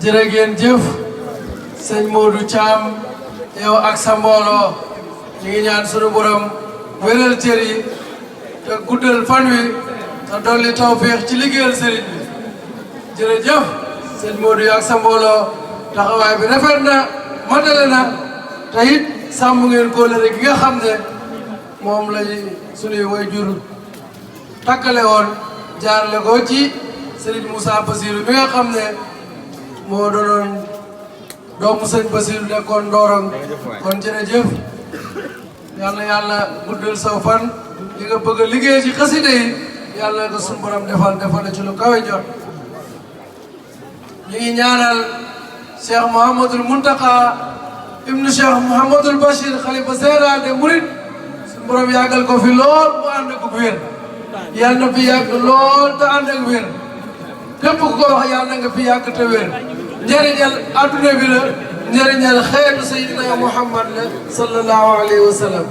jërë ngeen jëf sëñ Modou Thiam yow ak sa mbooloo ñu ngi ñaan sunu borom wéral cër yi te guddal fan wi te dolli tawféex ci liggéeyal sëriñ bi jërëjëf sëñ Modou yow ak sa mbooloo taxawaay bi rafet na matale na te it sàmm ngeen kóllëre gi nga xam ne moom lañu sunuy waajur takkale woon jaarale ko ci Serigne Moussa Bassirou mi nga xam ne moo doonoon doomu sëñ Bassirou nekkoon Ndorong kon jërëjëf yàlla yàlla guddal saw fan li nga bëgg a liggéey ci xasida yi yàlla ko suñu borom defal ci lu kawe jot ñu ngi ñaanal Cheikh Mouhamadoul Mountakha ibnu Cheikh Mouhamadoul Bachir xalifa général des Mourides suñu borom yàggal ko fi lool mu ànd ak wér yàlla na fi yàgg lool te ànd ak wér képp ku ko wax yàlla na nga fi yàgg te wér njëriñal adduna bi la njëriñal xeetu Sayyidina Muhammad la sallallahu alayhi wa sallam